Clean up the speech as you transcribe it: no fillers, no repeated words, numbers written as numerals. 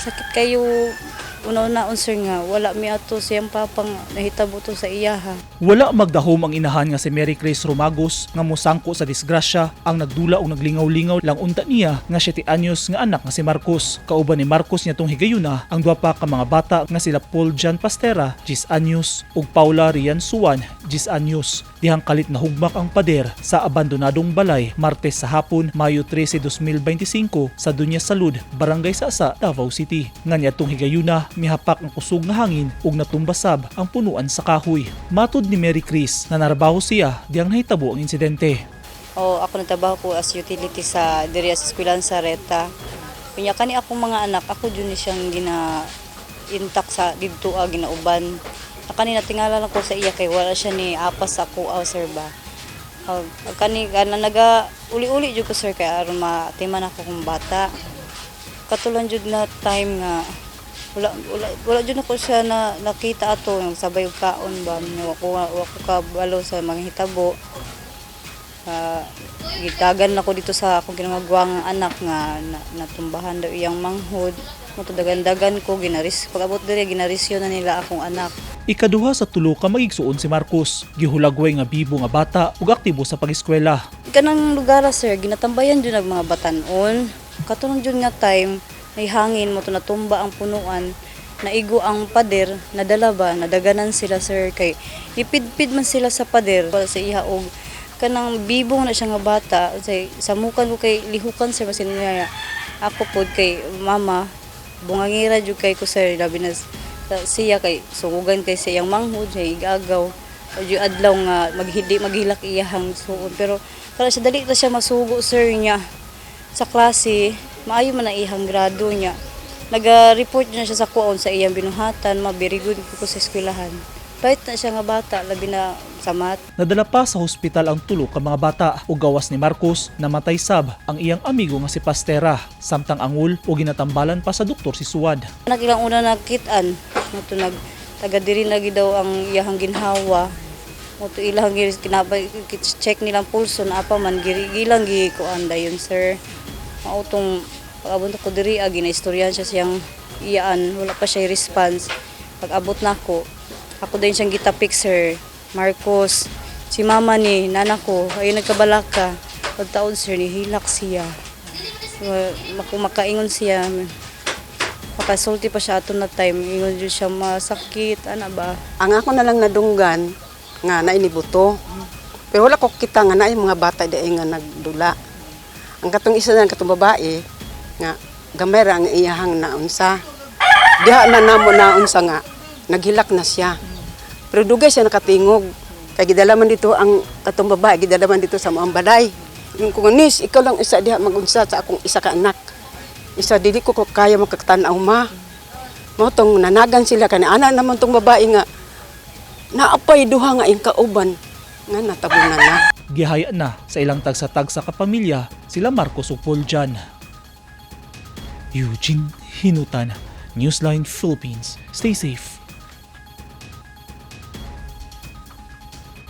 Sakit kayo una-una, sir, nga wala mi ato siyang papa nga nahitabo to sa iyaha. Wala magdahom ang inahan nga si Mary Grace Romagos nga mosangko sa disgrasya ang nagdula og naglingaw-lingaw lang unta niya nga 7 anyos nga anak nga si Marcos. Kauban ni Marcos niya tong higayuna ang duha pa ka mga bata nga sila Paul John Pastera, 10 anyos, ug Paula Rian Suwan, 10 anyos. Dihang kalit na hugmak ang pader sa abandonadong balay Martes sa hapon, Mayo 13, 2025, sa Dunya Salud, Barangay Sasa, Davao City. Nga niadtong higayuna, mihapak ang kusog nga hangin ug natumbasab ang punuan sa kahoy. Matud ni Mary Chris na narbaho siya dihang nahitabo ang insidente. O ako nagtrabaho ko as utility sa diri sa eskwelahan sa Reta. Unya kani akong mga anak, ako jud ni siyang gina intak sa didto a ginauban. Kani natingala lang ko sa iya kay wala siya ni apas sa ako, sir ba. Kani kana naga uli-uli jud ko, sir, kay aron matiman ako kung bata. Katulad jud na time nga wala wala wala jud ako siya na nakita ato sabay og kaon ba, wa ko kabalo sa mga hitabo. Gitagan nako dito sa akong kinamagwang anak nga natumbahan daw iyang manghod. Mo dagan-dagan ko ginaris, pag abot diri ginarisyo na nila akong anak. Ikaduha sa tulo ka magigsuon si Marcos. Gihulagway nga bibo nga bata ug aktibo sa pag-eskwela. Kanang lugar, sir, ginatambayan jud ang mga batanon. Katulong jud nga time may hangin mo to natumba ang punuan, naigo ang pader, nadala ba, nadaganan sila, sir, kay ipidpid man sila sa pader sa iha. Og kanang bibong na siya nga bata, say samukan ko kay lihukan, sir, basin niya ako pod kay mama bungangira jud kay ko, sir, labi na siya kay sugugan kay sa iyang manghod siya igagaw jud adlaw nga maghidi maghilak iyahang suon, pero kana siya dali ra siya masugo, sir, niya sa klase maayo man ang iyang grado niya. Naga-report na siya sa kuon sa iyang binuhatan, ma very good ko sa eskwelahan. Bait na siya nga bata, labi na sa math. Nadala pa sa hospital ang tulo ka mga bata ug gawas ni Marcos, namatay sab ang iyang amigo nga si Pastera samtang angul o ginatambalan pa sa doktor si Suwad. Nakilang una nagkitaan, mo to nag taga diri na gid daw ang iyahang ginhawa. Mo to ilang gi kinabay check nilang pulso na apa man giri gilang gi kuan dayon, sir. Mao tong pag-abot ko diri, ginaistoryahan siya siyang iyaan, wala pa siya response. Pag abot nako, ako din siyang gitapik, sir. Marcos, si mama ni nana ko, ay nagkabalaka. Pagtaon, sir, nihilak siya. Makaingon siya, makasulti pa siya ato na time, ingon jud siya masakit ana ba. Ang ako na lang nadunggan nga nainibuto. Pero wala ko kita nga naay mga bata diay nga nagdula. Ang katong isa na katong babae nga gamay ra ang iyahang naunsa. Diha na namo naunsa nga naghilak na siya. Pero dugay siya nakatingog. Kay gidala man dito ang katong babae, gidala man dito sa maong balay. Yung kung nis, ikaw lang isa diha magunsa sa akong isa ka anak. Isa dili ko kaya makaktan-aw ma. Mao tong nanagan sila kani ana naman tong babae nga naapay duha nga ing kauban nga natabunan na. Gihaya na sa ilang tagsa-tagsa ka pamilya sila Marcos ug Paul Jan. Eugene Hinutan, Newsline Philippines. Stay safe.